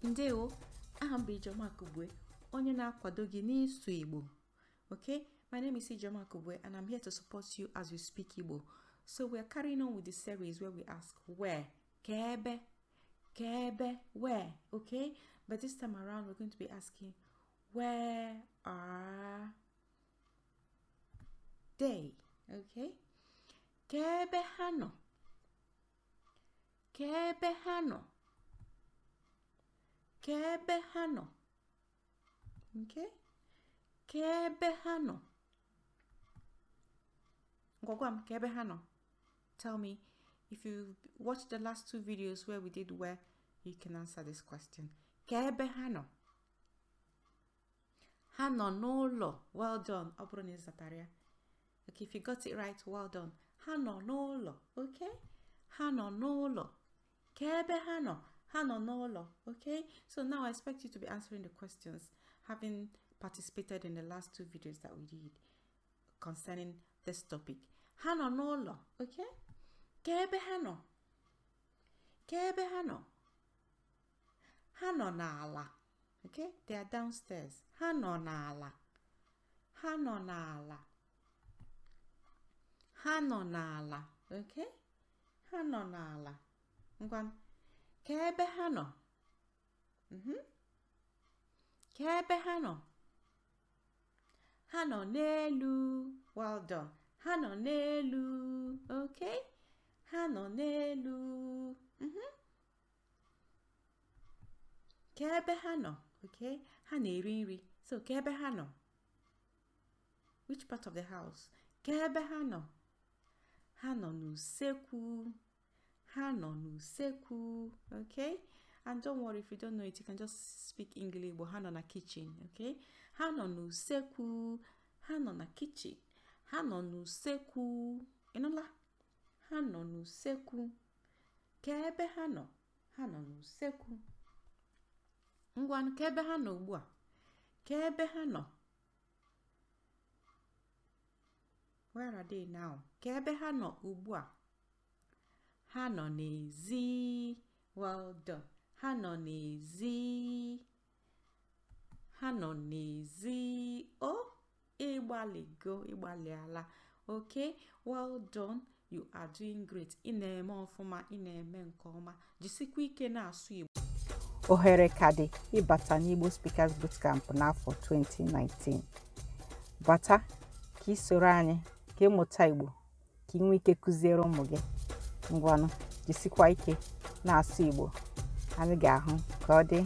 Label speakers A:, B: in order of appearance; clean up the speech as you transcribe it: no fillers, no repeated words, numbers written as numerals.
A: Ndewo, aha m bụ Ijeọma Akụbue, onye na-akwado gị n'ịsụ Igbo. Okay, my name is Ijeọma Akụbue and I'm here to support you as you speak Igbo. So we are carrying on with the series where we ask where, kebe, kebe, where, okay? But this time around we're going to be asking where are they, okay? Kebe ha nọ? Kebe ha nọ? Kee ebe ha nọ? Okay? Kee ebe ha nọ? Ngwa gwa m, kee ebe ha nọ? Tell me if you watched the last two videos where we did where, you can answer this question. Kee ebe ha nọ? Ha nọ n'ụlọ. Well done. Ọ bụrụ na ị zatara ya. Okay, if you got it right, well done. Ha nọ n'ụlọ. Okay? Ha nọ n'ụlọ. Kee ebe ha nọ? Ha nọ n'ụlọ. Okay? So now I expect you to be answering the questions, having participated in the last two videos that we did concerning this topic. Ha nọ n'ụlọ. Okay? Kee ebe ha nọ? Kee ebe ha nọ? Ha nọ n'ala. Okay? They are downstairs. Ha nọ n'ala. Ha nọ n'ala. Ha nọ n'ala. Okay? Ha nọ n'ala. Ngwa, kee ebe ha nọ? Kee ebe ha nọ? Ha nọ n'elu. Well done. Ha nọ n'elu. Okay? Ha nọ n'elu. Kee ebe ha nọ? Okay? Ha na-eri nri. So, kee ebe ha nọ? Which part of the house? Kee ebe ha nọ? Ha nọ n'usekwu. Ha nọ n'usekwu. Okay? And don't worry if you don't know it, you can just speak English. But ha nọ na kitchen. Okay? Ha nọ n'usekwu. Ha nọ na kitchen. Ha nọ n'usekwu. Ị nụla? Ha nọ n'usekwu. Kee ebe ha nọ? Ha nọ n'usekwu. Ngwanụ, kee ebe ha nọ ugbu a? Kee ebe ha nọ? Where are they now? Kee ebe ha nọ ugbu a? Ha nọ n'ezi. Well done. Ha nọ n'ezi. Ha nọ n'ezi. O, ịgbalịgo, ịgbalịala. Okay, well done. You are doing great. Ị na-eme ọfụma, ị na-eme nke ọma. Jisikwa ike na-asụ Igbo.
B: Ohere ka dị ịbata n'Igbo Speakers Bootcamp n'afọ 2019. Bata ka ị soro anyị ka ị mụta Igbo ka ị nwee ike kụziere ụmụ gị. Ngwanụ, jisikwa ike na-asụ Igbo. Anyị ga-ahụ ka ọ dị.